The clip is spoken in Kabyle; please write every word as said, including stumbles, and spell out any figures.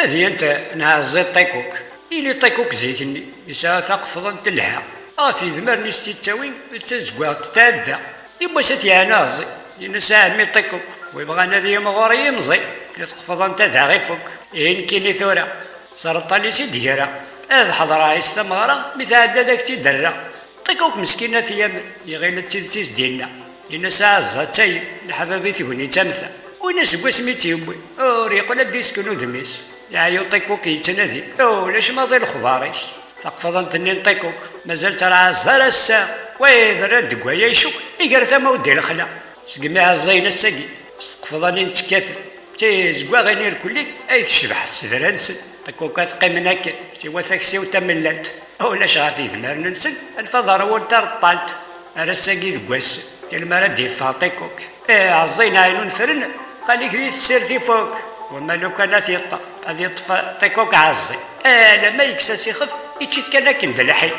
Tadyant n Ɛeẓẓi Ṭikuk. Yili Ṭikuk zik-nni yesɛa taqefḍant telha. Ɣef yedmaren i s-tt-ittawin, d tazeggaɣt tɛedda. Yiwwas ad t-yeɛnu Ɛeẓẓi, yenna-s: "A ɛemmi Ṭikuk, wi bɣan ad yimɣur yimẓi, di tqefḍant ad aɣ-ifuk. Ihi nekkini tura, s reṭṭal-is i d-greɣ. Ad ḥeḍreɣ i s tameɣra, mi tɛedda ad ak-tt-id-rreɣ." Ṭikuk meskin ad t-yamen, iɣil d tidet i s-d-yenna. Yenna-s: "A Ɛeẓẓi, attay, leḥbab i tegnit am ta. Winna seg wasmi i tt-yewwi, ur yeqqel ad d-isken udem-is. Yeɛya uṭikuk yettnadi, ulac maḍi lexbar-is." Taqefḍant-nni n Ṭikuk mazal terɛa azar ass-a. Wa iderran deg waya icuk iger tama-w di lexla. Segmi ɛeẓẓayen ass-agi s tqefḍanin ttekkaten, d tizeggaɣin irkelli ay tecbeḥ s tedra-nsen. Ṭikukat qqimen akken, siwa takti-w tamellalt. Ulac ɣef yedmaren-nsen, anef ad ṛwun tareṭṭalt. Ar ass-agi deg wass, tili mi ara d-yeffeɣ Ṭikuk. Ih, ɛeẓẓayen ɛin unefren, xali-k di tessirt ifuk. Wamma lukan ad t-yeṭṭef, ad yeṭṭef Ṭikuk ɛeẓẓi. Alamma yekkes-as ixef, ičč-it kan akken d lḥi.